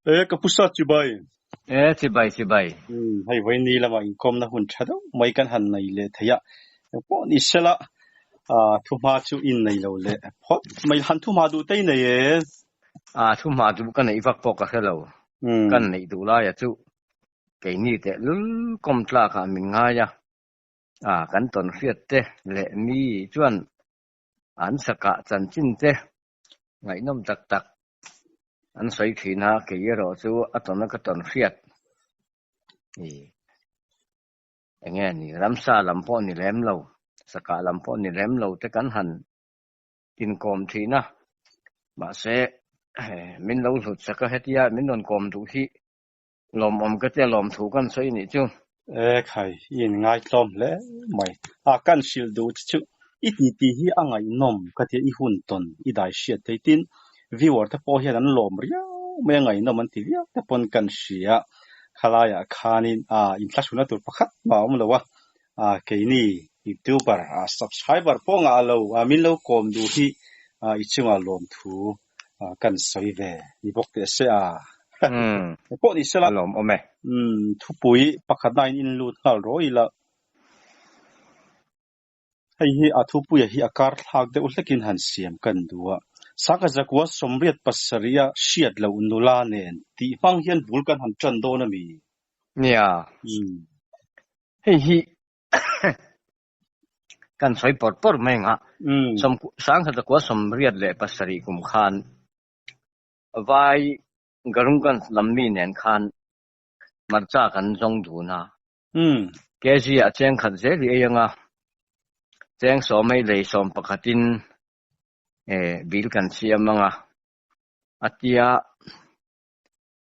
E ka pu sa chibai. E chibai chibai. Hei vawiin lama inkawmna hun tha deuh mai kan han nei leh thei a, engpawh ni sela thuhma chu in nei lo leh phawt mai han thuhma duh te i nei e. A thuhma duh ka neih vak pawh ka hre lo, kan neih duh laia chu keini tehlul kawm tlakah min ngai a, kan tawnhriat te leh mi chuan an sakah chanchin te ngaihnawm tak tak an sawi thin a, kei erawh chu a tawna ka tawn hriat i eng nge ni ramsa lam pawh ni lem lo, sakah lam pawh ni lem lo te kan han inkawm thin a, mahse min lo hlut sak a hetia min rawn kawm duh hi Lawmawm ka tia lawmthu kan sawi nih chu. E khai, i in ngaitlawm hle mai. A kan hrilh duh che chu i titi hi a ngaihnawm ka tia i hun tawn i dai hriat thei tin viewer te pawh hian an lawm riau mai a ngaihnawm an ti viau te pawn kan hria. Khalaiah khanin a inthlahruna tur pakhat mah a awm lo a, a keini youtuber a subscriber pawh ngah lo a min lo kawm duh hi i chungah lawmthu kan sawi ve ni bawk teh se a. Pawh ni sela. A lawm awm e. Thupui pakhat na in in lut nghal rawh ila. Hei hi a thupuia hi a kar thlak deuh hlekin han siam kan duh a. Sangha zakua 87 a hriat loh nula nen tih hmang hian bul kan han tan dawn a mi? Nia. Hei hi Kan sawi pawr pawr mai ang a, 1987 kum khan Vai Garungan lam mi nen khan hmarcha kan zawng dun a, kg ah cheng khat zel i ei ang a, cheng sawm hei lei sawm pakhatin bill kan siam ang a, a tia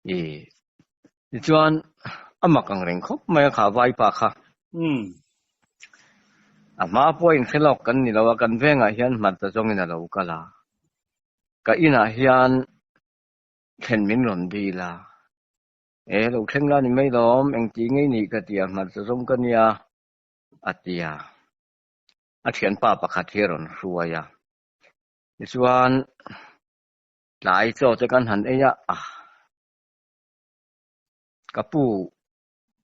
I tichuan a mak ang reng khawp mai a kha vaipa kha. A hma pawh inhre lawk kan ni lo a, kan vengah hian hmarcha zawngin a lo kal a. Ka inah hian thlen min rawn dil a, E lo thleng la ni mai lawm, engti ngei nih ka ti a, hmarcha zawng ka nia a ti a. A thianpa pakhat hi a rawn hruai a. Tichuan Tlai chaw che kan han ei a, ah ka pu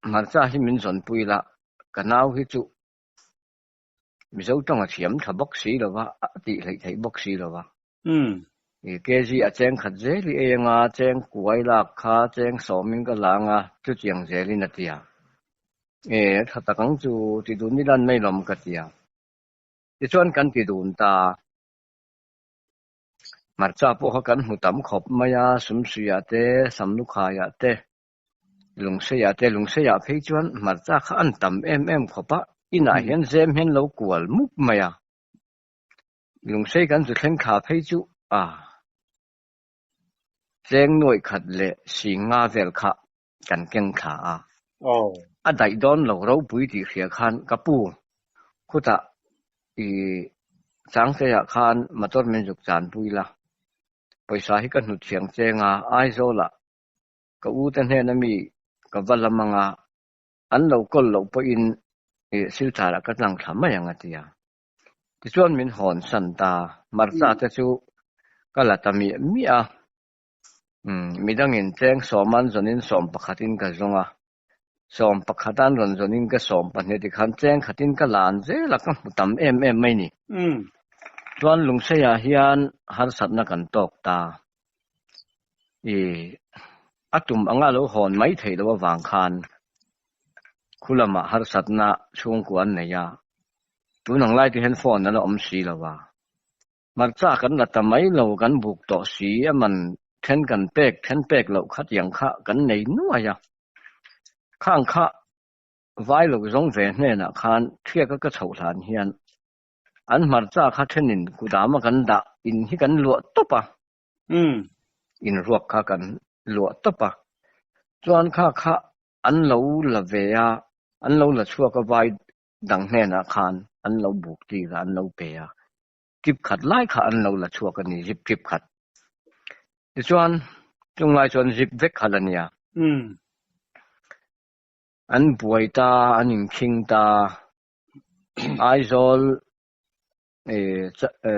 hmarcha hi min zawnpui la, ka nau hi chu Mizo tawng a thiam tha bawk si lo va, a tih hleih theih bawk si lo va. I kg a cheng khat zel i ei anga, cheng kuai lak kha cheng sawmin ka la anga, chutiang zelin a ti a. E, tha tak ang chu ti dun i lan mai lawm ka ti a. Tichuan kan ti dun ta. Hmarcha pawh kha kan hmu tam khawp mai a, Sumsuiah te, Samlukhaiah te, Lungseiah te, Lungseiah phei chuan hmarcha kha an tam em em khawp a, inah hian zem hian lo kual mup mai a, Lungsei kan zu thleng thla phei chu a cheng nuaih khat leh sing nga vel kha kan keng thla a, a daih dawn lo ropui tih hria khan ka pu khutah i Changcheiah khan motor min zuk chan pui la, pawisa hi ka hnut thiang cheng a, Aizawlah ka u te hnena mi ka va lam ang a, an lo kawl loh pawhin i Silcharah ka tlang thla mai ang a ti a. Tichuan min hawn san ta, hmarcha te chu ka la ta miah miah a. Umm, midangin cheng sawman zawnin sawm pakhatin ka zawng a, sawm pakhatan rawn zawnin ka sawm pahnih tikhan cheng khatin ka lan zel a, ka hmu tam em em mai ni. Chuan Lungseiah hian harsatna kan tawk ta. I a tum anga lo hawn mai theih loh avang khan khu lamah harsatna chhungkua an nei a, tun ang lai te hian phone a la awm si lo a. Hmarcha kan la ta mai lo, kan buk tawh si, a man then kan pek then pek loh kha tiang kha kan nei nuai a. Khang kha vai lo zawng ve hnenah khan thiaka ka chhoh hlan hian an hmarcha kha thenin kudama kan dah in hi kan luah tawp a, in ruak kha kan luah tawp a, chuan kha kha an lo la ve a, an lo la chhuak a vai dang hnenah khan an lo buk tir a, an lo pe a. Trip khat lai kha an lo la chhuak a ni, zip trip khat. Tichuan, chung lai chuan zip vek kha la nia. An buai ta, an inkhing ta, Aizawl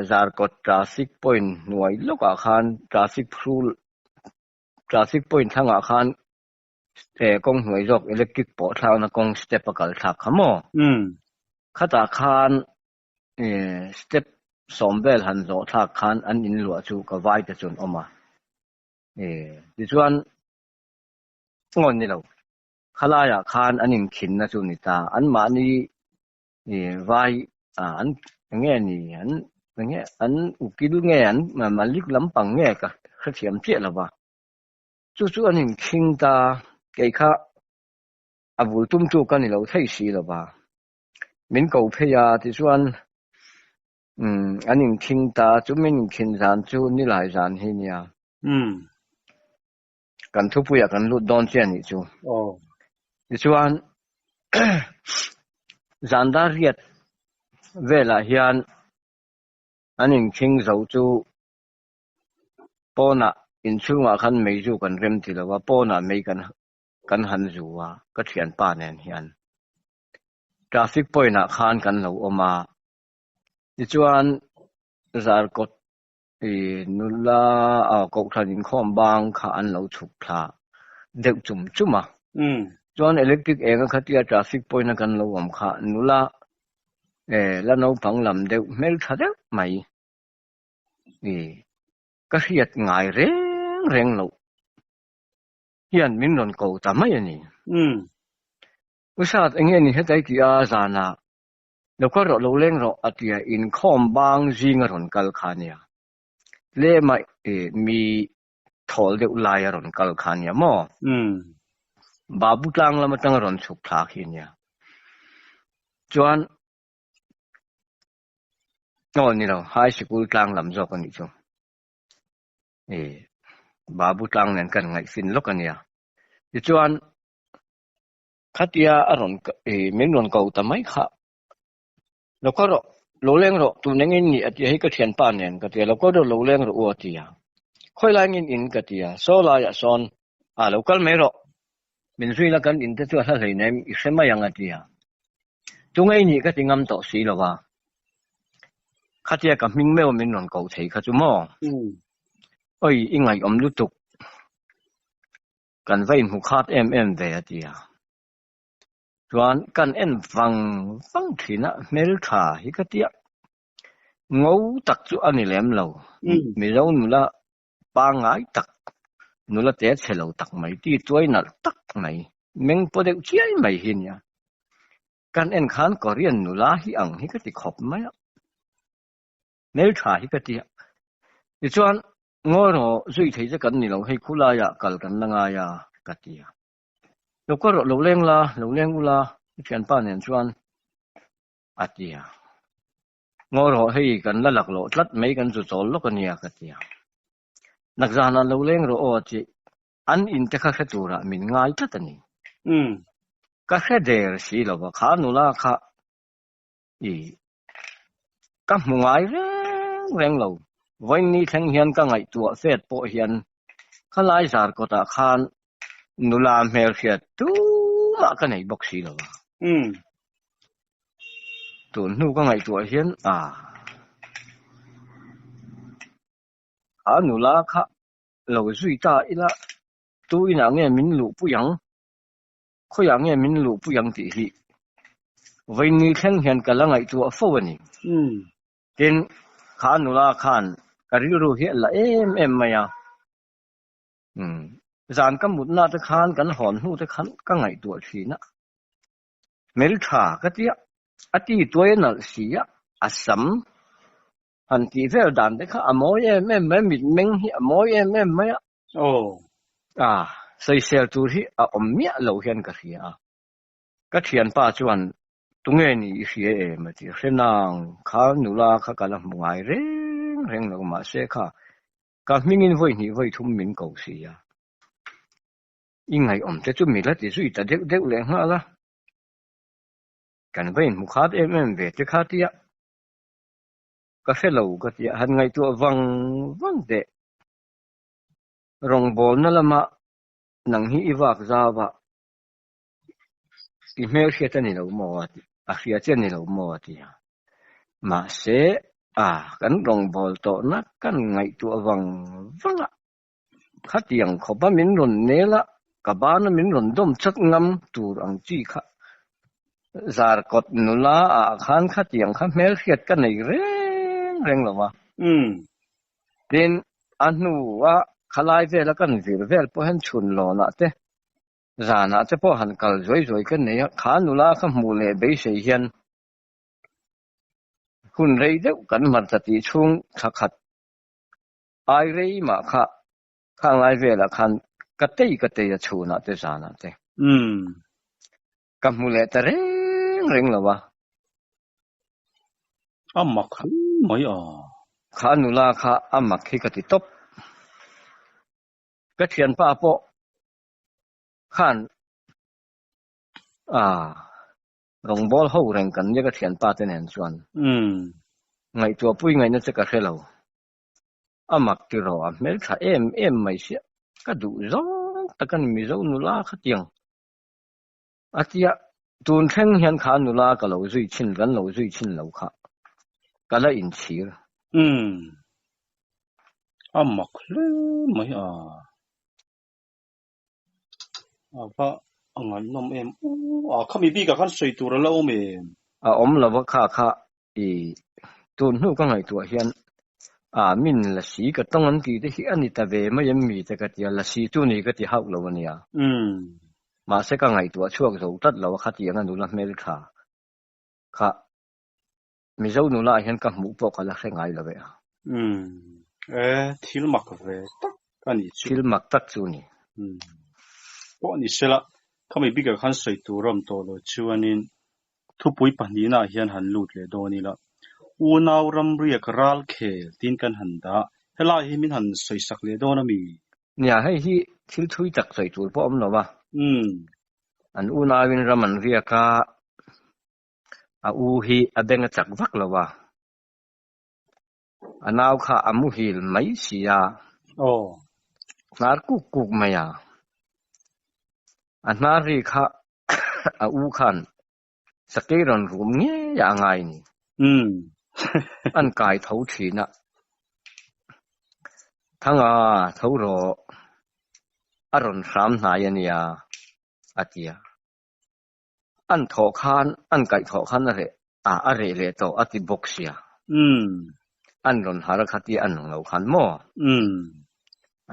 Zarkawt traffic point hnuai lawkah khan traffic hrul. Traffic point thlangah khan kawng hnuai zawk electric pawh thlakna kawng step a kal thlak kha maw? Khatah khan step sawm vel han zawh thlak khan an in luah chu ka vai te chu an awm a. Tichuan ngawn ni lo khalaiah khan an inkhinna chu ni ta. Anmahni vai an enge ni an enge an ukil nge an malik lampang nge ka hrethiam chiah lo va. Chu chu an inkhing ta, kei kha a bul tumtu ka ni lo thei si lo va. Min ko phei a, tichuan umm an inkhing ta, chu min inkhin zan chu nilai zan hi nia. Kan thupuiah kan lut dawn chiah nih chu. Tichuan zan dar riat velah hian an inkhing zo chu Pawnah inchhungah khan mei zu kan rem ti lo a, pawnah mei kan kan han zu a, ka thianpa nen hian. Traffic point ah khan kan lo awm a, tichuan Zarkawt ih nula ah Kohhran inkhawm bang kha an lo chhuk thla deuh chum chum a. Chuan electric eng a khatia traffic point a kan lo awm kha nula eh la naupang lam deuh hmeltha deuh mai. Ka hriat ngai reng reng loh hian min rawn ko ta mai a ni. U Sat enge ni hetai tih a zanah lo kal rawh lo leng rawh a tia inkhawm bang zinga rawn kal kha nia. Tlema mi thawl deuh lai a rawn kal kha nia maw? Babu tlang lam atanga rawn chhuk thla khi nia. Chuan Aw ni lo, high sikul tlang lam zawk a nih chu. Ih, Babu tlang nen kan ngaihfin lawk a nia. Tichuan, khatia a rawn ih min rawn ko ta mai kha. Lo kal rawh, lo leng rawh, tun engin nih a tia hi ka thianpa nen ka tia, lo kal rawh lo leng rawh u a tia. Khawi lai ngin in ka tia, saw laiah sawn a lo kal mai rawh, min zuina kan in te chu a hla hleinem i hre mai ang a tia. Chungei nih ka ti ngam tawh si lo a, khatia ka hming meuh min rawn koh thei kha chu maw? Oi, i ngaihawm lutuk, kan va inhmu khat em em ve a ti a. Chuan kan en vang vang thin a, hmeltha hi ka tia. Ngo tak chu a ni lem lo, Mizo nula pangngai tak, nula te chhe lo tak mai, ti tuai nalh tak mai, meng paw deuh chiai mai hi nia. Kan en khan Korean nula hi ang hi ka ti khawp mai a, hmeltha hi ka ti a. Tichuan, ngawi rawh, zui thei che kan ni lo, hei khulaiah kal kan la ngai a, ka ti a. Lo kal rawh, lo leng la, lo leng ula, i thianpa nen chuan a ti a. Ngawi rawh, hei kan la lak loh tlat mai kan chu chawl lawk a nia ka ti a. Nakzanah lo leng rawh aw tih an in te kha hre turah min ngai tlat a ni. Ka hre der si lo va, kha nula kha i ka hmu ngai reng reng lo. Vawiin thleng hian ka ngaihtuah fet pawh hian khalai zar kawtah khan nula hmelhriat tumah ka nei bawk si lo va. Tun hnu ka ngaihtuah hian a a nula kha lo zui ta ila tu inah nge min luh pui ang, khawiah nge min luh pui ang tih hi vawiin thleng hian ka la ngaihtuah fo a ni. Tin, kha nula khan ka rilru hi a la em em mai a. Zan ka mutna te khan kan hawn hnu te khan ka ngaihtuah thin a. Hmeltha ka tia, a ti tuai a nalh si a, a sam han tih vel dan te kha a mawi em em mai, mitmeng hi a mawi em em mai a. Aw. A, sawisel tur hi a awm miah lo hian ka hria a. Ka thianpa chuan tunge ni i hria em a ti, hre nang kha nula kha ka la hmu ngai reng reng lo mahse kha ka hmingin vawi hnih vawi thum min ko si a. I ngaihawm te chu mi la ti zui ta deuh deuh leh nghal a, kan va inhmu khat em em ve te kha tia ka hre lo ka tia han ngaihtuah vang vang teh. Rawngbawlna lama nang hi i vak zau a, i hmelhriat a ni lo maw a ti, a hria che a ni lo maw a ti a. Mahse, a kan rawngbâwl tawhna kan ngaihtuah vang vang a. Khatiang khawpa min rawn nel a, ka bana min rawn dawm chat ngam tur ang chi kha Zarkawt nula ah khan khatiang kha hmelhriat ka nei reng reng lo a. Tin, a hnua khalai vela kan vir vel pawh hian chhun lawnah te, zanah te pawh han kal zuai zuai ka nei a, kha nula kha hmuh leh beisei hian hun rei deuh kan hmarcha tih chhung thla khat ai rei mah kha khang lai velah khan ka tei ka tei a chhunah te zanah te. Ka hmu leh ta reng reng lo a. A mak hle mai a. Kha nula kha a mak hi ka ti tawp. Ka thianpa pawh khan ah rawngbâwl ho reng kan nia ka thianpa te nen chuan. Ngaihtuah pui ngaihna che ka hre lo. A mak tiraw a hmeltha em em mai sia. Ka duh zawng tak a ni Mizo nula khatiang. A tia, tun thleng hian kha nula ka lo zui chhin, kan lo zui chhin lo kha ka la inchhir. Umm. A mak hle mai a. A va a ngaihnawm em u a, khami bikah khan sawi tur a la awm em? A awm lo a kha kha i tun hnu ka ngaihtuah hian a min lasi ka tawng an tih te hi a ni ta ve mai em mi te ka ti a, lasi chu ni ka ti hauh lo a nia. Mahse ka ngaihtuah chhuak zo tlat lo a khatiang a nula hmel tha kha Mizo nula ah hian ka hmuh pawh ka la hre ngai lo e a. E thil mak ve tak a nih chu. Thil mak tak chu a ni. Pawh ni sela, khami bikah khan sawi tur a awm tawh lo chuanin Thupui pahnihnaah hian han lut leh dawn ila, Unau ramriak ral khel tiin kan han dah. Helai hi min han sawisak leh dawn a mi? Nia, hei hi thil thui tak sawi tur pawh a awm lo a. An unauin ram an riak a, a u hi a beng a chak vak lo a. A nau kha a muhil mai si a. Hnar kuk kuk mai a. A hnar ri kha a u khan sakei rawn rum ngei a ngai ni. An kai tho thin a. Thanga tho rawh a rawn hram hnai a nia a ti a. An thawh khan an kaih thawh khan a reh a a reh leh tawh a ti bawk sia. An rawn har a kha tia an lo khan maw?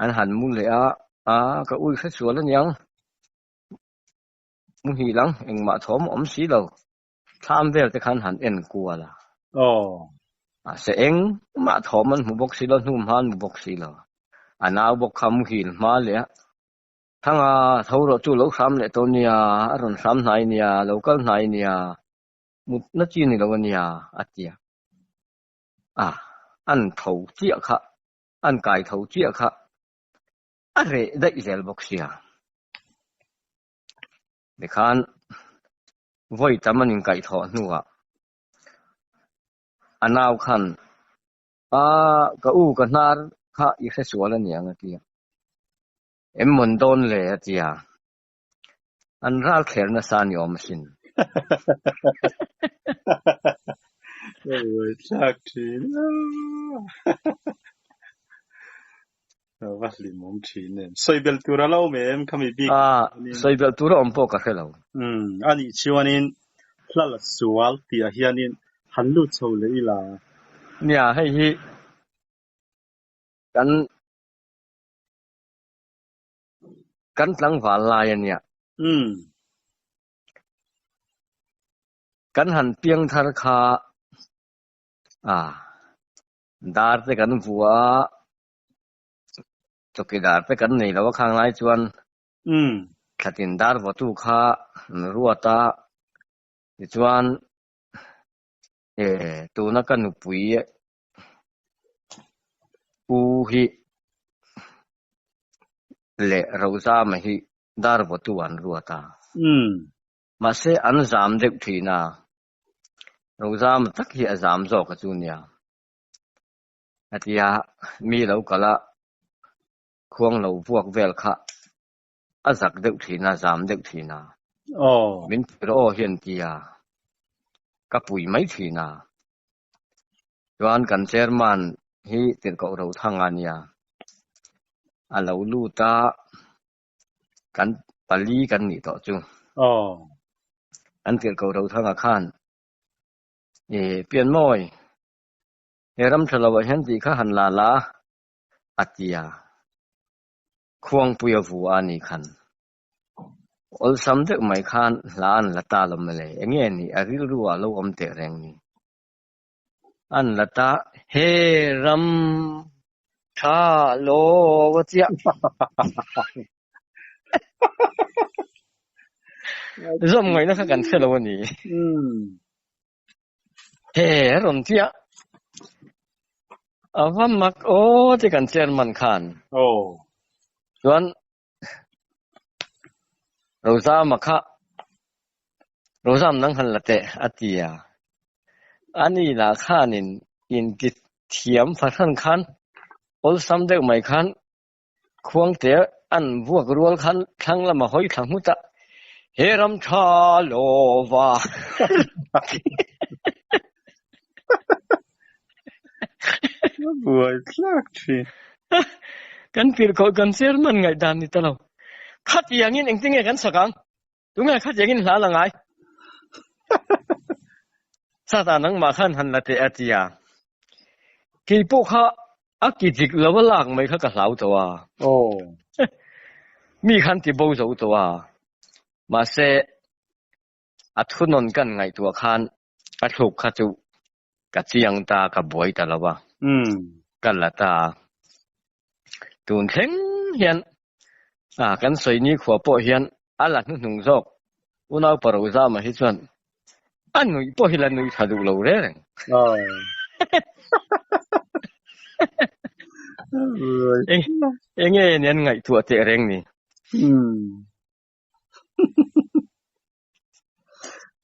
An han mu leh a, a ka ui hre sual aniang. Muhil ang, engmah thawm a awm si lo. Thlam vel te khan han en kual a. Mahse engmah thawm an hmu bawk si lo, hnu hma an hmu bawk si lo. A nau bawk kha muhil hma leh a, Thanga tho rawh chu lo hram leh tawh nia, a rawn hram hnai nia, lo kal hnai nia, mutna chi ni lo a nia, a ti a. A, an tho chiah kha, an kai tho chiah kha. A reh daih zel bawk sia. Tikhan vawi tam an inkaihthawh hnuah a nau khan a ka u ka hnar kha i hre sual a niang a ti a. Em mawn dawn le a ti a. An ral thler nasa ni awm asin. Ka buaithlak thin a. Ka va hlimawm thin em. Sawibelh tur a lo awm em khami bik Ah, sawibelh tur a awm pawh ka hre lo. Umm, a nih chuanin hla la sual tih ah hianin han lut chho leh ila. Nia, hei hi kan Kan tlangval lai a nia. Kan han piang thar kha a dar te kan vua a, chawkidar te kan nei lo a khang lai chuan thlatin dar vawtu kha an ruat a, tichuan tuna ka nupui U hi leh Rozama hi dar vawtu an ruat a. Mahse an zam deuh thin a. Rozama tak hi a zam zawk a chu nia. A tia mi lo kal a khuang lo vuak vel kha a zak deuh thin a, zam deuh thin a. Min pui rawh aw hian tia ka pui mai thin a. Chuan kan chairman hi tirhkoh Rothanga nia. A lo lut a, kan pali kan nih tawh chu. Aw. An tirhkoh Rothanga khan, I pianmawi, he ram tha loah hian tih kha han la la, a ti a. Khuangpuia vu a nih khan. Awlsam deuh mai khan hla an la ta lo mawle, enge ni a rilru ah lo awm teh reng ni. An la ta he ram tha lo a chiah. Zawm ngaihna kha kan hre lo a ni. He rawn chiah. A va mak aw ti kan chairman khan. Chuan Rozama kha Rozam nang han la teh a ti a. Ani lah khanin inti thiam fahran khan awlsam deuh mai khan Khuangte an vuak rual khan thlang lama hawi thla nghut a, He ram tha lova. Buai thlak thin. Kan tirhkoh kan chairman ngaihdan ni ta lo. Khatiangin engtinge kan sak ang? Tunge khatiangin hla la ngai? Sata nangmah khan han la teh a ti a. Keipawh kha a ki dik lo a lak mai kha ka hlau tawh a. Mi khan ti bo zo tawh a. Mahse a thunawn kan ngaihtuah khan a thluk kha chu ka chiang ta ka buai ta lo a. Ka la ta a. Tun thleng hian a kan sawi ni khua pawh hian a la hnuhnung zawk unau pa Rozama hi chuan a nuih pawh hi la nui tha duh lo reng reng. Enge ni an ngaihtuah teh reng ni.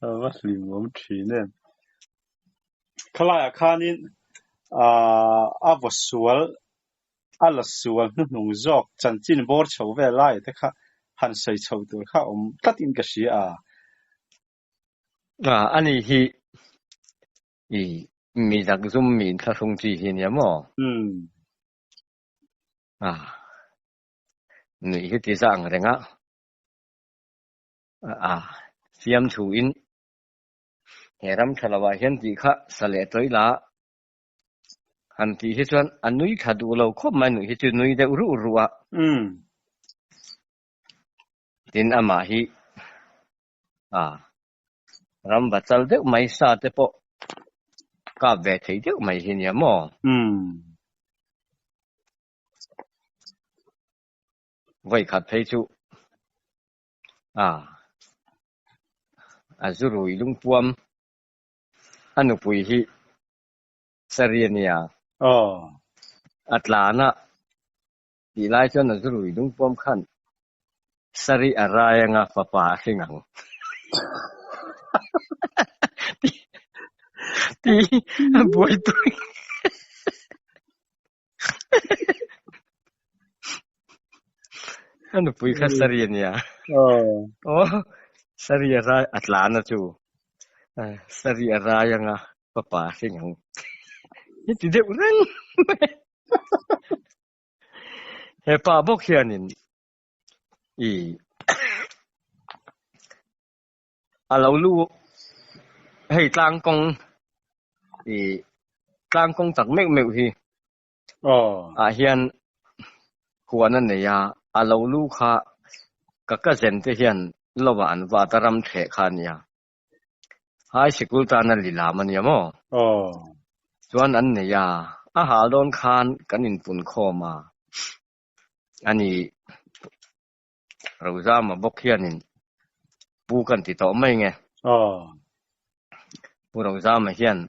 A va hlimawm thin em. Khalaiah khanin a vaw sual, a la sual hnuhnung zawk chanchin bawr chho vel lai te kha han sawi chho tur kha awm tlatin ka hria a. A, ani hi i mi zakzum mi inthlahrung chi hi ania maw? A, nuih hi ti zang reng a. A, siam thu in he ram tha lo ah hian tih kha sa leh tawi la han tih hi chuan a nui tha duh lo khawp mai nuih hi chu nui deuh ruh ruh a. Tin amah hi a ram va chal deuh mai sa te pawh kap ve thei deuh mai hi nia maw? Vawi khat phei chu a a zu rui lungpuam a nupui hi Sari a nia. A tlan a tih lai chuan a zu rui lungpuam khan Sari a rai anga fapa a hring ang tih a buaipui. A nupui kha sari a nia. Aw, sari a rai a tlan a chu. Sari a rai anga papa a hring ang. Hi ti deuh reng. He pa bawk hianin i a lo lu hei tlang kawng i tlang kawng tak meuh meuh hi ah hian huan a nei a, a lo lu kha ka cousin te hian lovah an vat a ram thleh kha a nia. High sikul tan a lilam a nia maw? Chuan an nei a, a hal dawn khan kan inpun khawm a, ani Rozama bawk hianin pu kan ti tawh mai nge. Pu Rozama hian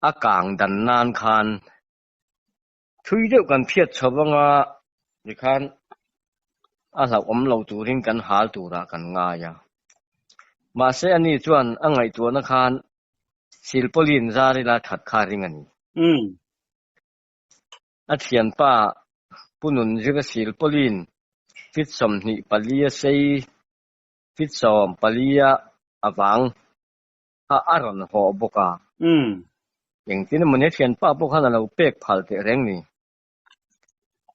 a kang dan nan khan thui deuh kan phiat chho anga tikhan a hlauhawm lo turin kan hal turah kan ngai a. Mahse ani chuan a ngaihtuahna khan silpawlin zar ila that kha ring a ni. A thianpa Pu Nunzira Silpawlin fit 24 a sei fit 14 a avang kha a rawn hawh bawk a. Engtin emaw ni a thianpa pawh khan a lo pek phal teh reng ni.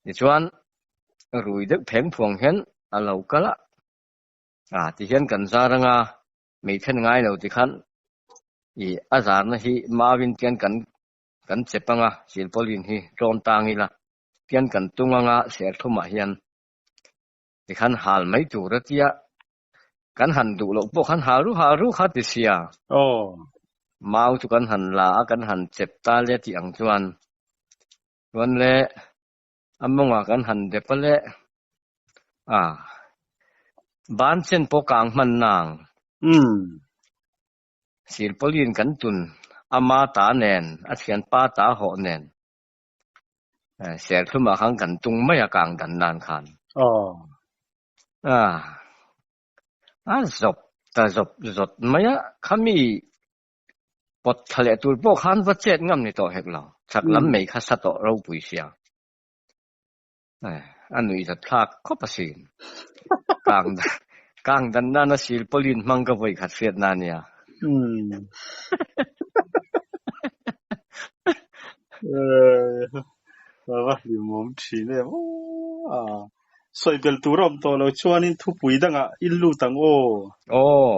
Tichuan. Rui deuh pheng phuang hian a lo kal a, a ti hian kan zar anga mei then ngai lo ti khan i a zarna hi mauin tian kan kan chep anga silpawlin hi tlawn tang ila tian kan tung anga serthlumah hian ti khan hal mai tur a tia kan han duh loh pawh khan hal ru hal ru kha ti sia. Aw. Mau chu kan han la a kan han chep ta le tih ang chuan chuan le A mawngah kan han dep a le. A, ban chen pawh kang hman nang. Umm. Silpawlin kan tun ama ta nen, a thianpa ta hawh nen. Serthlumah khan kan tung mai a kang dan nan khan. Aw. A, a zawp ta zawp zawt mai a, khami Pawt thla leh tur pawh khan va chet ngam ni tawh hek lo. Chhak lam mei kha sa tawh ropui sia. A nuih zat thlak khawp asin. Kang kang dan nana silpawlin hmang ka vawi khat hriat na nia. A va hlimawm thin em aw. Sawi bel tur a awm tawh lo chuanin thupui dangah i lut ang aw. Aw.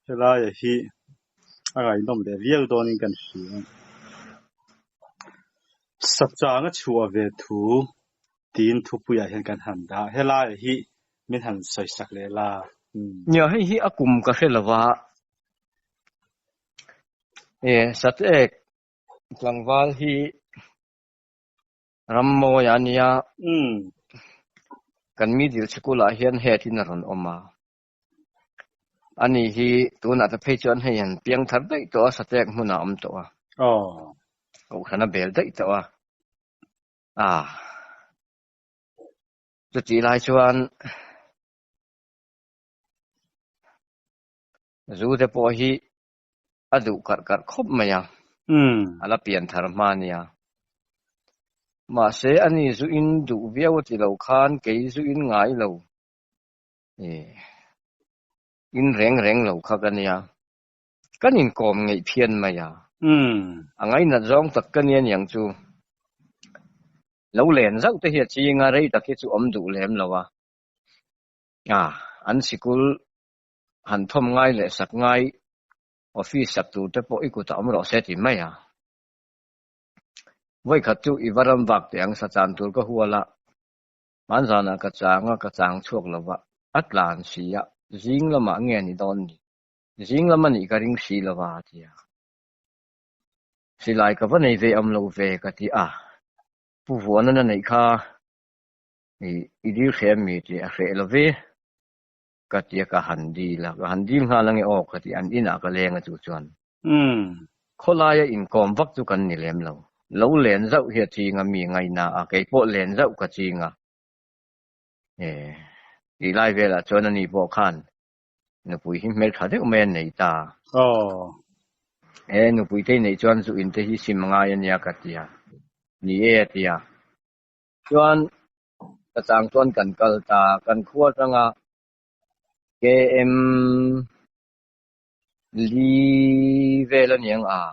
Helaia hi a ngaihnawm leh viau dawnin kan hria. Sachang a chhuah ve thu tiin thupuiah hian kan han dah. Helaia hi min han sawisak leh la. Nia, hei hi a kum ka hre lo va. E, Satek tlangval hi Ram mawi a nia. Kan middle school ah hian head in a rawn awm a. Ani hi tunah te phei chuan hei an piang thar daih tawh a, satek hmunah a awm tawh a. Kohhran a bel daih tawh a. Ah. Chutih lai chuan zu te pawh hi a duh karh karh khawp mai a, a la pian thar hma a nia. Mahse, ani zu in duh viau a ti lo khan kei zu in ngai lo, in reng reng lo kha ka nia. Kan inkawm ngeih phian mai a, a ngainat zawng tak ka nia niang chu. Lo len zauh te hi a ching a, rei tak hi chu awm duh lem lo a. An sikul han thawm ngai leh sak ngai office sak tur te pawh i kutah awm rawh se ti mai a. Vawikhat chu i va ram vak teh ang sa chan tur ka hual a, hmanzanah ka chang a, ka chang chhuak lo va, a tlan si a, zing lamah nge a ni dawn ni? Zing lam a nih ka ring si lo va a ti a. Silai ka va nei ve awm lo ve ka ti a, Pu Vuanan a neih kha i dil hreh a mi tih a hreh lo ve. Ka ti a, ka han dil a, ka han dil nghal ange aw ka ti, an inah ka leng a chu chuan. Khawlaia inkawm vak chu kan ni lem lo. Lo len zauh hi a ching a, mi ngaina a, kei pawh len zauh ka ching a. E, tih lai velah chuan ani pawh khan nupui hi hmeltha deuh mai a nei ta. E, nupui te i neih chuan zu in te hi sim ngai a nia ka ti a. Ni e a ti a. Chuan Ka chang chuan kan kal ta, kan khua atanga KM li vel a niang a,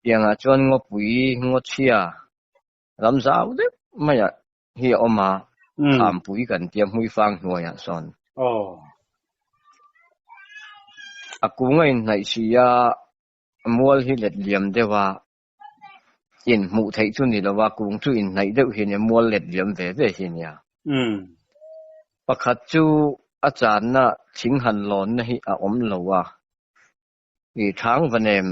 tiangah chuan ngawpui ngawchhia ram zau deuh maiah hi a awm a, Khampui kan tia Hmuifang hnuaiah sawn. A kung a inhnaih si a, mual hi let liam deuh a. In hmuh theih chu ni lova kung chu inhnaih deuh hi nia, mual let liam ve ve hi nia. Pakhat chu a channa thing han lawnna hi a awm lo a, i thang va nem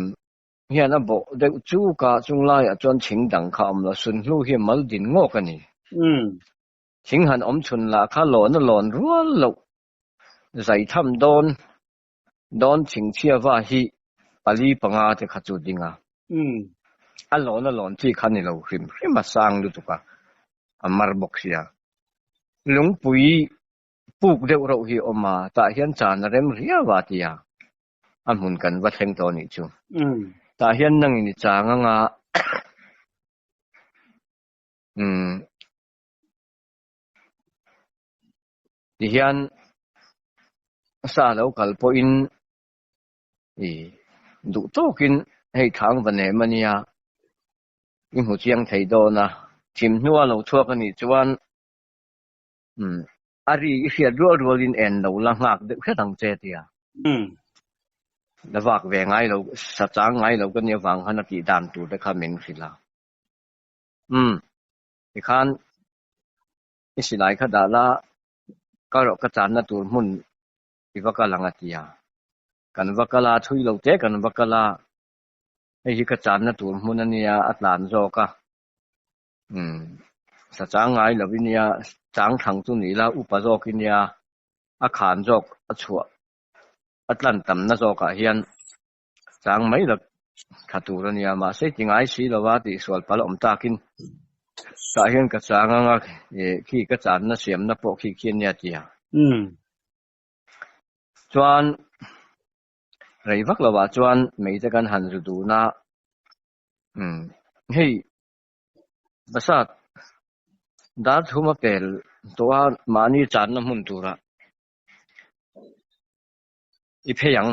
hian a bawh deuh chuk a, chung laiah chuan thing dang kha a awm lo, sunhlu hi mal din ngawk a ni. Thing han awm chhun lah kha lawn a lawn rual loh zai tham dawn Dawn chhingchhiava hi pali panga te kha chu ding a. A lawn a lawn chi kha ni lo hrim hrim a sang lutuk a, a mar bawk sia. Lungpui puk deuh reuh hi a awm a, tah hian chan a rem riau a ti a, a hmun kan va thleng tawh a nih chu. Tah hian nangin i chang anga umm Tihian sa lo kal pawhin i duh tawkin hei thang va nem a nia, i hmu chiang thei dawn a. Thim hnua lo chhuak a nih chuan. Umm a ri i hriat rual rualin en lo la nghak deuh hret ang che tia. Umm. La vak ve ngai lo, sa chang ngai lo ka nih avang khan a tih dan tur te kha min hrilh a. Umm tikhan i silai kha dah la, ka rawh ka channa tur hmun i va kal ang a ti a. Kan va kal a, thui lo te kan va kal a, hei hi ka channa tur hmun a nia a tlan zawk a. Umm sa chang ngai lo i nia, chang thang chu ni la, upa zawk i nia, a khan zawk a chhuah a tlan tamna zawkah hian chang mai la tha tur a nia, mahse ti ngai si lo a tihsual palh awm takin tah hian ka chang ang a, khi ka channa siamna pawh khi khi a nia tia. Chuan rei vak lovah chuan mei te kan han zu dun a, umm hei Basat dar thum a pel tawh a mahni channa hmun turah I phei ang,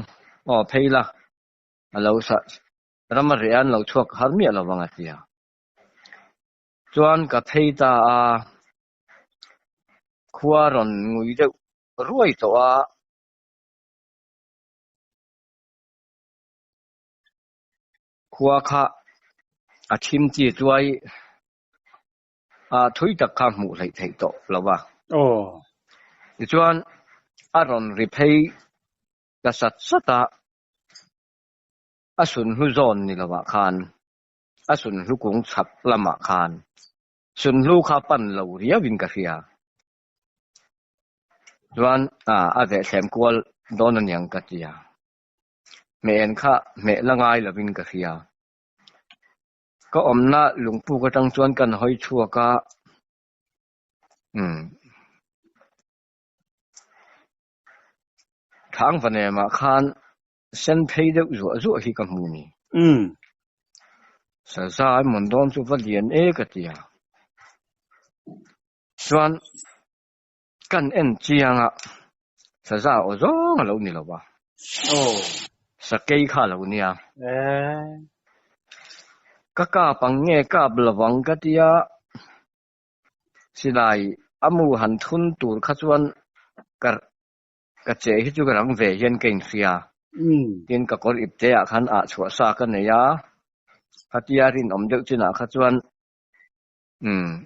aw phei la, a lo sa ram a reh a an lo chhuak har miah lo vang a ti a. Chuan ka phei ta a, khua rawn ngui deuh ruai tawh a. Khua kha a thim chi chuai a thui tak kha hmuh hleih theih tawh lo va. Aw. Tichuan a rawn ri phei ta sat sat a, a sunhlu zawn ni lovah khan, a sunhlu kung chhak lamah khan sunhlu kha pan lo riauin ka hria. Chuan a vehthlem kual dawn aniang ka ti a. Hmeh kha hmeh la ngai lovin ka hria. Ka awmna lungpuk atang chuan kan hawi chhuak a, umm Thangvanemah khan sen phei deuh zuah zuah hi ka hmu ni. Umm. Saza emawn dawn chu va lian e ka ti a. Chuan kan en chiang a, saza aw zawng a lo ni lo a. Aw. Sakei kha a lo nia. Eh. Ka kap ang nge kap lovang ka tia, silai a mu han thun tur kha chuan ka ka che hi chu ka rang ve hian ka inhria. Tin ka kawr ip te ah khan ah chhuah sa ka nei a, khatia rinawm deuh chinah kha chuan Umm.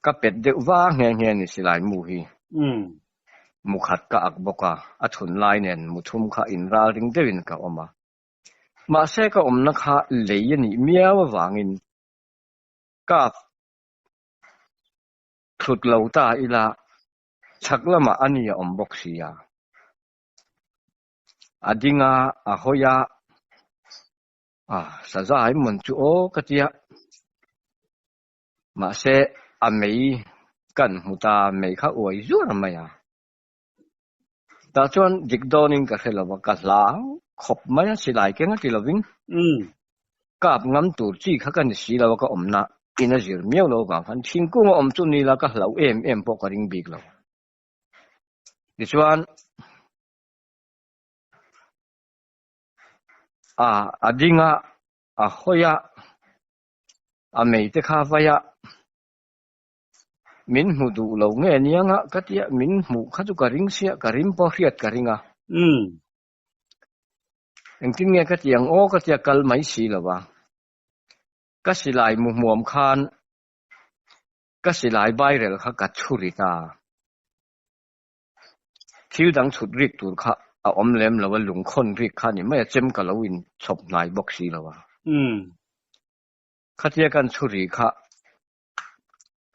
Ka pet deuh va nghe nghe a ni silai mu hi. Umm. Mu khat ka ak bawk a, a thun lai nen mu thum kha inral ring deuhin ka awm a. Mahse ka awmna kha lei a nih miau avangin kap thut lo ta ila chhak lamah a ni a awm bawk si a. A ding a, a hawi a. A, saza hi mawn chu aw ka tia. Mahse, a mei kan hmu ta, mei kha uai zuar mai a. Tah chuan dik dawnin ka hre lo va, ka hlau khawp mai a, silai keng a ti lovin. Kap ngam tur chi kha ka ni si lo a, ka awmna in a zir miau lo avang khan thingkung a awm chu ni la ka hlauh em em pawh ka ring bik lo. Tichuan. A a ding a, a hawi a, a mei te kha vai a, min hmu duh lo nge niang a ka tia, min hmuh kha chu ka ring sia, ka rim pawh hriat ka ring a. Umm. Engtin nge ka ti ang aw ka tia kal mai si lo a. Ka silai mu hmuam khan ka silai bairel kha ka chhuri ta. Thil dang chhut rik tur kha a awm lem lo a, lungkhawn rik kha a ni mai a, chem ka lo in chhawp hnai bawk si lo a. Khatia kan chhu ri kha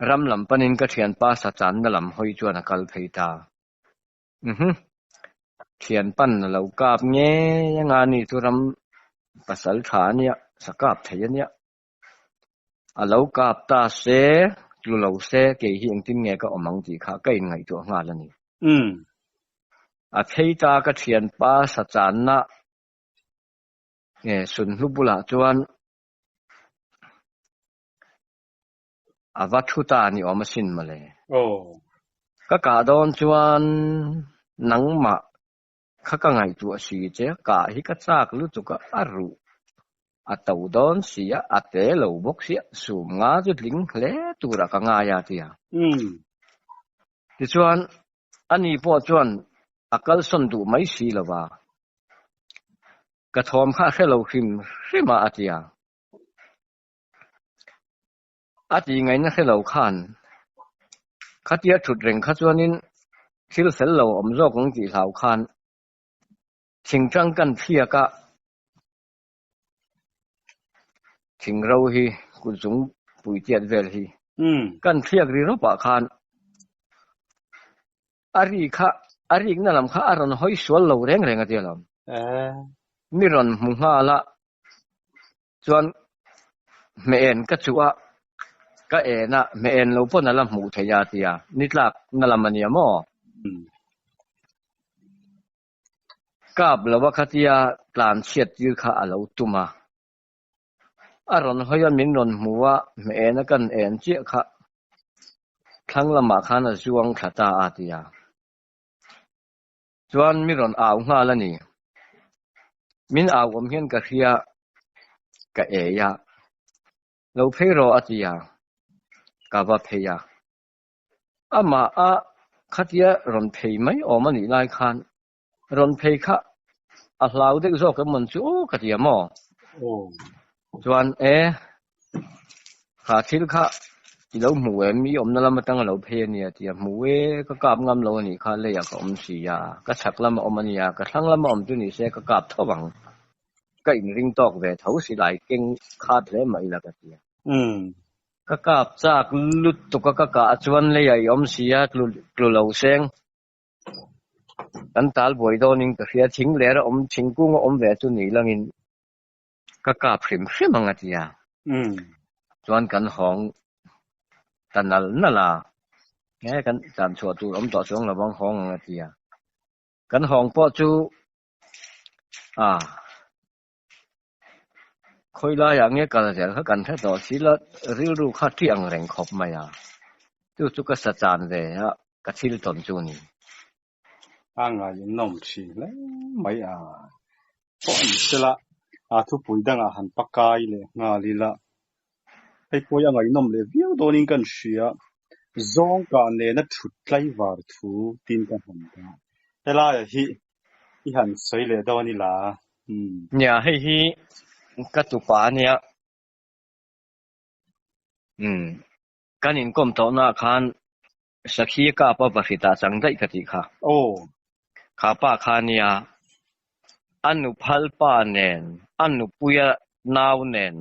ram lam panin ka thianpa sa channa lam hawi chuan a kal phei ta. Uhhu, thianpan a lo kap ngei anga ni chu ram pasal tha a nia, sa kap thei a nia. A lo kap ta se, tlu lo se, kei hi engtin nge ka awm ang tih kha ka inngaihtuah nghal a ni. A phei ta ka thianpa sa channa nge sunhlu bulah chuan a va thu ta ni awm asin mawle. Ka kah dawn chuan nangmah Kha ka ngaihtuah si che, kah hi ka chak lutuk a, a ruh a to dawn si a, a te lo bawk si a, sum nga chu tling hle turah ka ngai a, ti a. Tichuan, ani pawh chuan a kalsawn duh mai si lo va, Ka thawm kha a hre lo hrim hrim a, a ti a. A tih ngaihna hre lo khan khatia thut reng kha chuanin thil fel lo awm zawk ang tih hlau khan thingtang kan phiak a, thing ro hi kut zung pui tiat vel hi kan phiak ri rawp ah khan a ri kha a rikna lam kha a rawn hawi sual lo reng reng a tia lawm. Mi rawn hmu nghal a chuan hmeh en ka chuh a, ka en a, hmeh en lo pawn a la hmuh theih a tia, ni tlak na lam a nia maw? Kap lova khatia tlan chhiat tir kha a lo tum a, a rawn hawi a min rawn hmu a, hmeh en a kan en chiah kha thlang lamah khan a zuang thla ta a tia. Chuan mi rawn au nghal a ni. Min au awm hian ka hria, ka ei a. Lo phei rawh a ti a, ka va phei a. Amah a khatia rawn phei mai awm a nih lai khan rawn phei kha a hlau deuh zawk em mawn chu aw ka ti a maw? Chuan e, kha thil kha i lo hmu em? I awmna lam atanga lo phei a nia ti a, hmu e, ka kap ngam lo a nih kha leiah ka awm si a, ka chhak lama awm a nia, ka thlang lama awm chu ni se ka kap tho ang, ka inring tawk ve tho si lai keng khat hle mah ila ka ti a. Ka kap chak lutuk a ka kah chuan leiah i awm si a, tlu lo seng. Kan tal buai dawnin ka hria, thing ler a awm, thingkung a awm ve chu ni langin ka kap hrim hrim ang a ti a. Chuan kan hawng ta nal nal a, he kan tlan chhuah tur awm tawh chuang lovang hawng ang a ti a. Kan hawng pawh chu a khawi laiah nge kal zel kha kan hre tawh si la, rilru kha ṭi ang reng khawp mai a. Chu chu ka sa chan ve a, ka thil tawn chu a ni. A ngaihnawm thin hle mai a. Pawh an sela, a thupui dangah han pakai leh nghal ila. Hei pawh hi a ngaihnawm leh viau dawnin kan hria. Zawngkah nena thut tlaivar thu tin ka han ta. Helaiah hi i han sawi leh dawn ila. Nia, hei hi ka tupa a nia. Umm, kan inkawm tawhnaah khan Sakhi kap a va hritah chang daih ka tih kha. Aw. Kha pa kha nia, a nu phal pa nen, a nupuia nau nen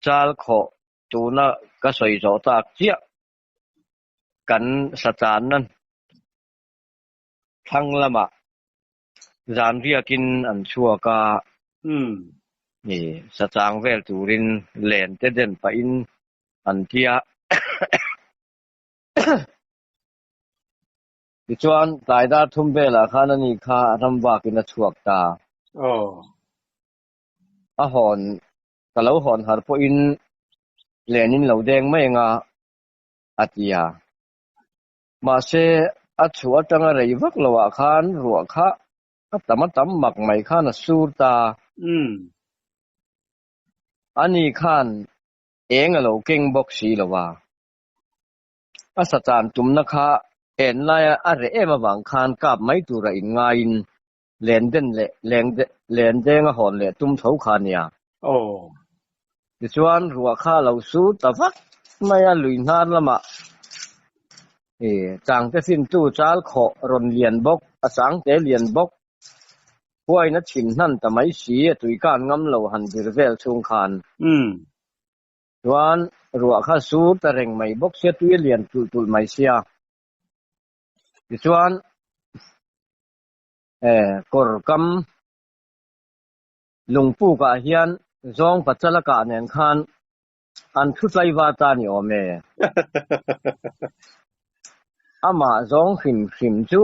chal khawh tuna ka sawi zawh tak chiah kan sachanna thlang lamah zan riakin an chhuak a, ni sachang vel turin len te den pahin an tia. Tichuan tlai dar thum velah khan ani kha ram vakin a chhuak ta. A hawn, ka lo hawn har pawhin len in lo deng mai anga a ti a. Mahse, a chhuah atanga rei vak loah khan ruah kha a tam a tam mak mai khan a sur ta. Ani khan eng a lo keng bawk si lo a. A satan tumna kha en laia a reh em avang khan kap mai tura inngaiin len den leh len deng a hawn leh tum tho kha a nia. Tichuan ruah kha a lo sur ta vak mai a, lui hnar lamah changte fintu chal khawh rawn lian bawk, a changte lian bawk, huaina chhim hnan ta mai si, a tuikan ngam lo han vir vel chhung khan. Chuan ruah kha sur ta reng mai bawk sia, tui a lian tulh tulh mai sia. Tichuan kawr kam lungpukah hian zawng pachala kah nen khan an thu tlaiva ta ni awm e. Amah zawng hrim hrim chu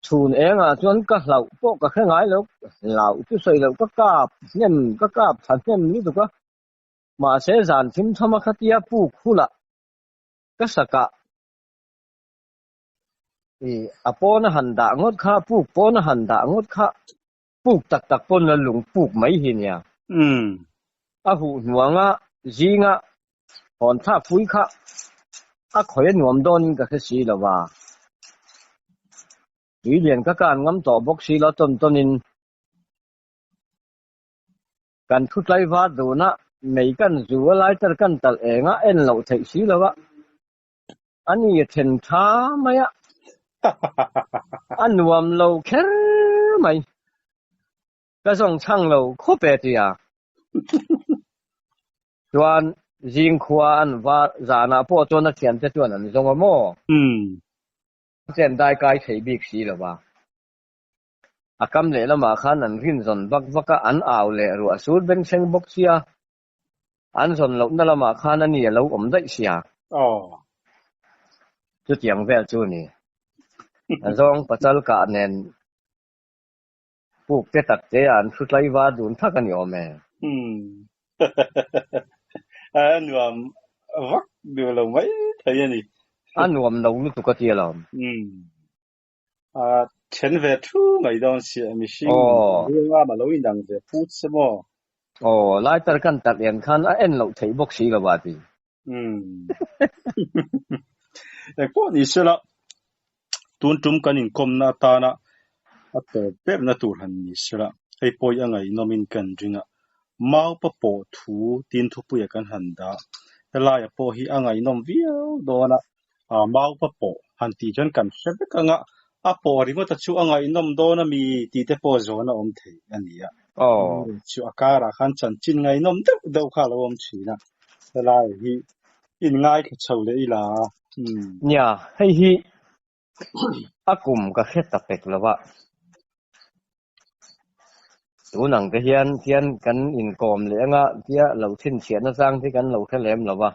chhun engah chuan ka hlauh pawh ka hre ngai lo, hlauh chu sawi loh ka kap hnem, ka kap tha hnem lutuk a. Mahse zan thim thama khatia puk hulah ka sakah I a pawn a han dah ngawt kha, puk pawn a han dah ngawt kha, puk tak tak pawn a lung puk mai hi nia. A huh hnuanga zinga hawn thlak pui kha A khawi a nuam dawnin ka hre si lo va. Tui lian ka kan ngam tawh bawk si lo tawn tawnin kan thu tlaivar duna mei kan zu a lighter kan talh eng a en loh theih si lo a. A ni a then tha mai a, a nuam lo kher mai. Ka zawng chhang lo khawp e tia. Chuan zing khua an va zanah pawh chuan a thiante chuan an zawng a maw? Chen dai kai thei bik si lo va. A kam leh lamah khan an rin zawn vak vak a, an au leh ruah sur bengchheng bawk sia. An zawn lohna lamah khan a ni a lo awm daih sia. Chutiang vel chu a ni. A zawng pachal kah nen Puk te tak te ah an thu tlaiva dun thak a ni awm e. Umm. A nuam vak duh lo mai thei a ni. A nuam lo lutuk a ti alawm. Umm. A then ve thu mai dawn sia mihring ruang a lo inang ve phut se maw? Aw, lighter kan tak en khan a en loh theih bawk si lo a ti. Umm. Engpawh ni sela, tun tum kan inkawmna atana a tawp berna tur han ni sela, hei pawi a ngaihnawmin kan ring a, Maupa pawh thu tin thupuia kan han dah. Helaia pawh hi a ngaihnawm viau dawn a, Maupa pawh han tih chuan kan hre vek ang a, a pawh ringawta chu a ngaihnawm dawn a mi tih te pawh zawn a awm thei a ni a. Chu a karah khan chanchin ngaihnawm deuh deuh kha a lo awm thin a, helai hi in ngaithla chho leh ila. Nia, hei hi a kum ka hre ta pek lo a. Tun ang te hian hian kan inkawm leh anga tia lo chhinchhiahna chang te kan lo hre lem lo a.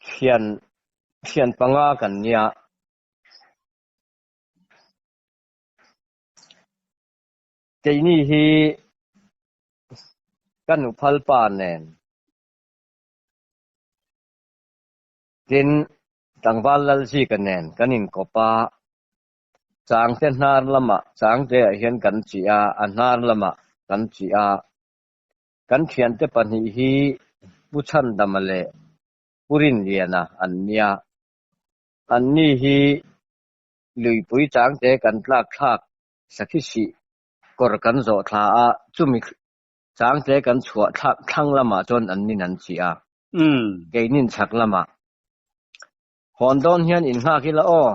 Thian thian panga kan nia. Keini hi ka nuphal pa nen tin tlangval Lalzika nen kan inkawp a, Changte hnar lamah Changte ah hian kan chih a, a hnar lamah kan chih a. Kan thiante pahnih hi Pu Chhandama leh Pu Rinliana an nia. Anni hi luipui changte kan tlak thlak sakhi sih kawr kan zawh thla a, chumi changte kan chhuah thlak thlang lamah chuan annin an chih a, keinin chhak lamah. Hawn dawn hian innghak ila aw,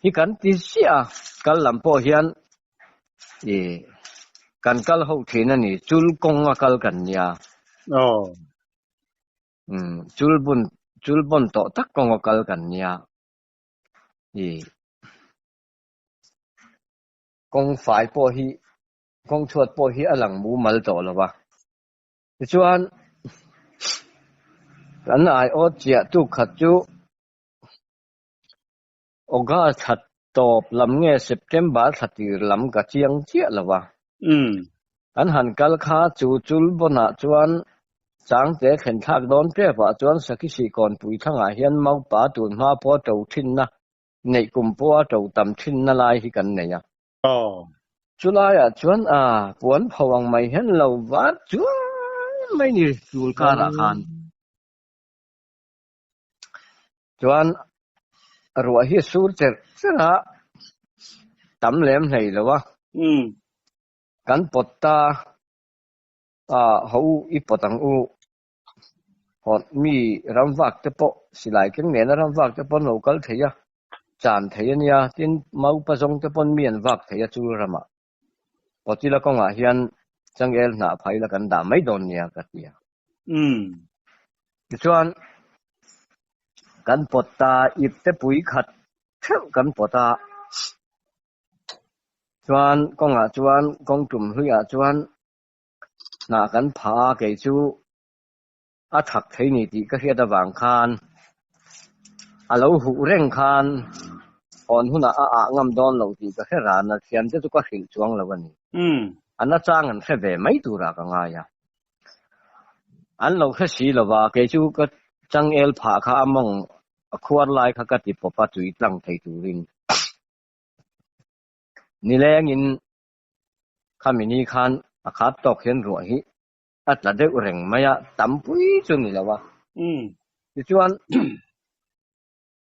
hi kan ti chiah a, kal lam pawh hian ih kan kal ho thin a ni, chul kawng a kal kan nia. Umm chul bun chul bawn tawh tak kawng a kal kan nia. Ih kawng fai pawh hi kawng chhuat pawh hi a lang mumal tawh lo va. Tichuan kan aiawt chiah tuk khat chu August thla tawp lam nge September thla tir lam ka chiang chiah lo va. Kan han kal kha chu chul bawnah chuan Changte thlen thlak dawn tep ah chuan Sakhi Sihkawnpui thlangah hian Maupa tun hma pawha to thinna neih kum pawha to tam thinna lai hi kan nei a. Chulaiah chuan a puan pho ang mai hian lo var chuan mai ni chul karah khan. Chuan ruah hi a sur cherh cherh a, tam lem hlei lo a. Kan pawt ta a, ho u i pawt ang u. Hawt mi ramvak te pawh silai keng nena ramvak te pawh an lo kal thei a, chan thei a nia, tin maupa zawng te pawn mi an vak thei a chul ramah. Pawtila kawngah hian changel hnah phai la kan dah mai dawn nia ka ti a. Tichuan kan pawt ta ip te pui khat theuh kan pawt a, chuan kawngah chuan kawng tum hluiah chuan hnah kan phah a, kei chu a thak thei ni tih ka hriat avang khan a lo huh reng khan hawn hunah a ah ngam dawn lo tih ka hre ran a, thiante chu ka hrilh chuang lo a ni. A nachang an hre ve mai turah ka ngai a. An lo hre si lo va, kei chu ka changel phah kha a mawng a khuar lai kha ka ti pawp a tui tlang thei turin. Nilengin khami ni khan a khat tawk hian ruah hi a tla deuh reng mai a, tampui chu ni lo a. Tichuan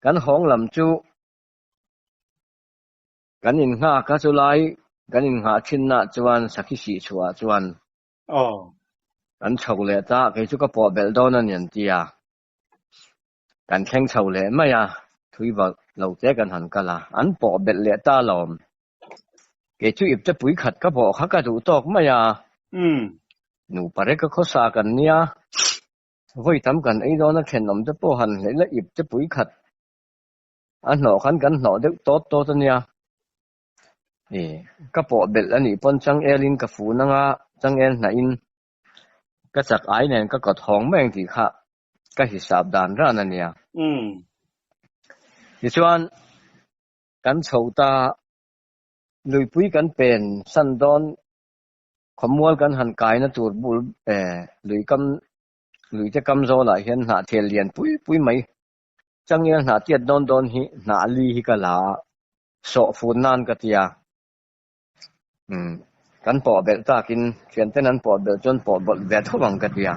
kan hawng lam chu kan innghak a, chulai kan innghah thinnaah chuan sakhi sih chhuahah chuan kan chho leh ta, kei chu ka pawh belh dawn a ni an ti a. Kan thleng chho leh mai a, thui vak lo te kan han kal a, an pawh belh leh ta alawm. Kei chu ipte pui khat ka bawh kha ka duh tawk mai a. Nupa reka khawsa kan nia, vawi tam kan ei dawn a thenawm te pawh han hleih la ipte pui khat a hnawh khan kan hnawh deuh tawt tawt a nia. E, ka pawh belh a nih pawn changel in ka fun anga changel hnahin ka chak ai nen ka kawt hawng mai ang tih kha ka hisap dan ran a nia. Tichuan, kan chho ta, luipui kan pen san dawn, khawmual kan han kaina tur bul lui kam, luite kam zawlah hian hnahthel lian pui pui mai, changel hnah tiat dawn dawn hi hnah li hi ka la a, sawh fun nan ka ti a. Umm, kan pawh belh takin thianten an pawh belh chuan pawh bawlh ve tho ang ka ti a.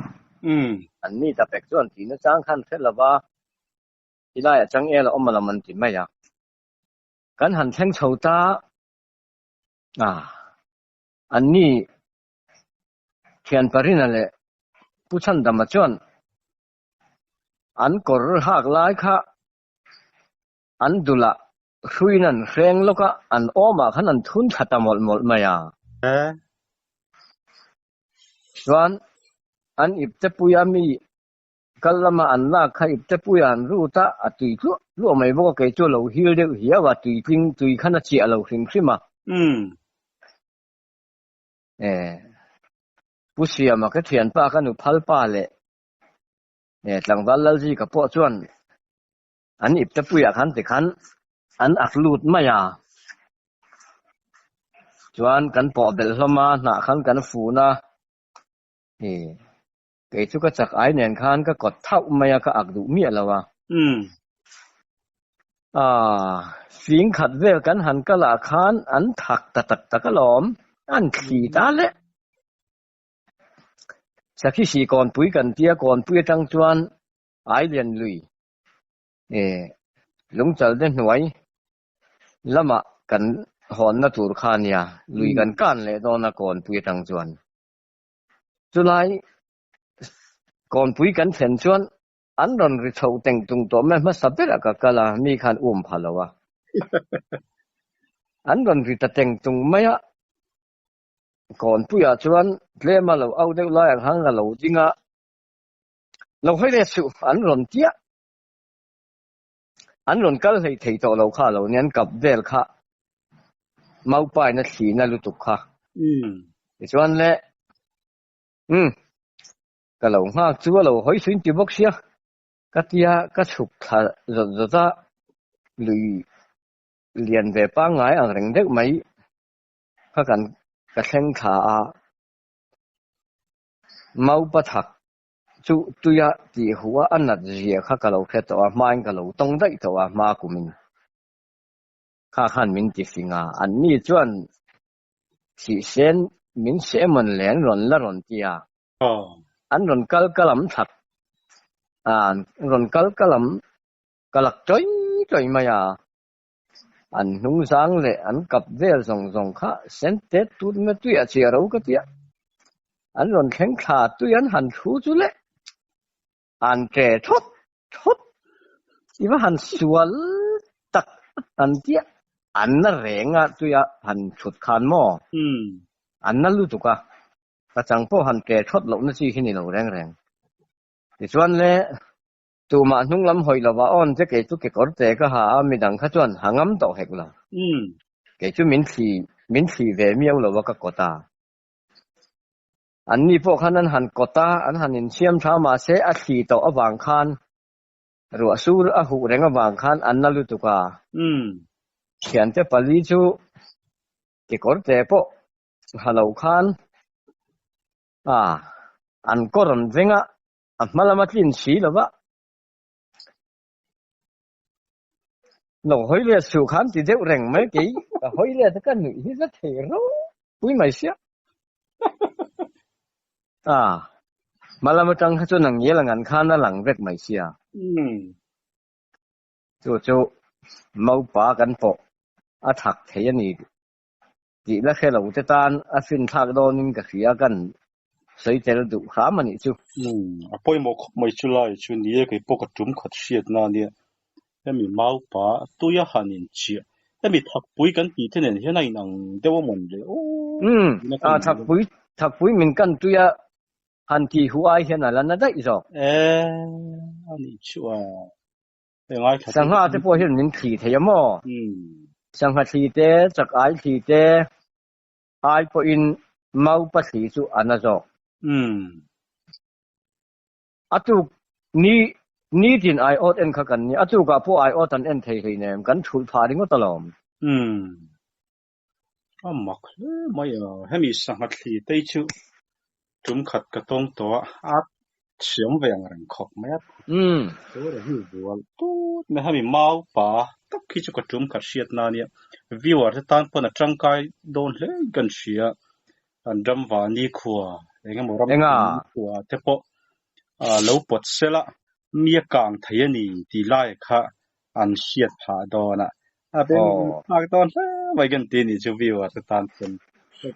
An ni ta pek chuan tihna chang khan hre lova, tilaiah changel a awm a lam an ti mai a. Kan han thleng chho ta a, an ni thian Parina leh Pu Chhandama chuan an kawr hak lai kha an dulah Hruiin an hreng lawk a, an awmah khan an thun thla ta mawlh mawlh mai a. Chuan an iptepuia mi kal lama an lak kha iptepuia an rut a, a tui tluah tluah mai bawk a, kei chu a lo hil deuh hiau a, tui tling tui khan a chiah lo hrim hrim a. E, Pu Siama ka thianpa ka nu phal pa leh e tlangval Lalzika pawh chuan An iptepuiah khan tikhan an ak lut mai a, chuan kan pawh belh hlawm a, hnah khan kan fun a, i kei chu ka chak ai nen khan ka kawt thauh mai a, ka ak duh miah lo a. Aaa, fing khat vel kan han kal ah khan an thak ta tak tak alawm, an thli ta le. Sakhi si kawnpui kan tia, kawnpui atang chuan Ailian lui e lungchal te hnuai lamah kan hawnna tur kha a nia, lui kan kan leh dawn a kawnpui atang chuan. Chulai kawnpui kan thlen chuan an rawn ri chho teng tung tawh mai hmasa berah ka kal a, mi khan um pha lo a. An rawn ri ta teng tung mai a, kawnpuiah chuan tlema lo au deuh lai ang khan ka lo ding a. Lo hawi let suh, an rawn tiah. An rawn kal hlei thei tawh lo kha lo nia, an kap vel kha maupaina thlina lutuk kha. Tichuan le, umm, ka lo nghak chu a lo hawi suin ti bawk sia, ka tia ka chhuk thla zawt zawt a, lui lian ve pangngai ang reng deuh mai kha kan ka thleng thla a. Maupa thak chu tuia tih huh a a nat zia kha ka lo hre tawh a, hmain ka lo tawng daih tawh a, hma kumin kha khan min ti fing a, anni chuan thihsen min seh mawn le an rawn la rawn ti a, an rawn kal ka lam thak a, an rawn kal ka lam ka lak chawi chawi mai a. An hnung zang leh an kap vel zawng zawng kha sen tet tut mai tuiah chiah ro ka tia. An rawn thleng thla tui an han thu chu le. An ṭe thawt thawt. I va han sual tak an tia. An na reng a tuia han thut khan maw? An na lutuk a. Pachang pawh han ṭe thawt lohna chi hi ni lo reng reng. Tichuan le Tumah hnung lam hawi lova awn che kei chu kekawr che ka ha a, midang kha chuan ha ngam tawh hek lo. Kei chu min thli min thli ve miau lo a ka kawt a. Anni pawh khan an han kawt a, an han insiam tha mahse a thli tawh avang khan ruah sur a huh reng avang khan an na lutuk a. Thiante pali chu kekawr che pawh ha lo khan a an kawr an veng a. A hma lama tlin si lo va. Lo hawi let suh khan ti deuh reng mai kei ka hawi let a ka nuih hi za thei ropui mai sia. A hma lam atang kha chuan a ngial a ngan khan a lang vek mai sia. Chu chu maupa kan pawh a thak thei a ni tih la hre lo te tan a finthlak dawnin ka hria kan sawi tel duh hram a nih chu. A pawimawh khawp mai chu lai chu ni e, kei pawh ka tum khat hriatna a nia. Hemi maupa tuia han inchiah, hemi thakpui kan tih te nen hian a inang deuh a mawn le aw. Umm, a thakpui, thakpui min kan tuia han tih hu ai hian a la na daih zawk. E, a nih chu a. Hei ngaithla te. Sangha te pawh hian min thli thei a maw? Sangha thli te, chak ai thli te ai pawhin maupa thli chu a na zawk. A tuk ni nitin aiawt en kha kan ni. A tukah pawh aiawt an en thei hleinem, kan thulh phah ringawt alawm. A mak hle mai a, hemi sangha thli te hi chu tum khat ka tawng tawh a, a thiam ve ang reng khawp mai a. Chu reng hi vual tut mai, hemi mau pa tak hi chu ka tum khat hriat na ania, viewer te tan pawn a tangkai dawn hle in kan hria, an ram vani khua eng emaw ram khua te pawh lo pawt sela mi a kang thei a ni tih lai kha an hriat phah dawn a, a beng thlak dawn hle mai kan ti anih chu viewer te tan chuan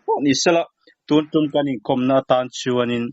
pawh ni sela tun tum kan inkawmna atan chuanin.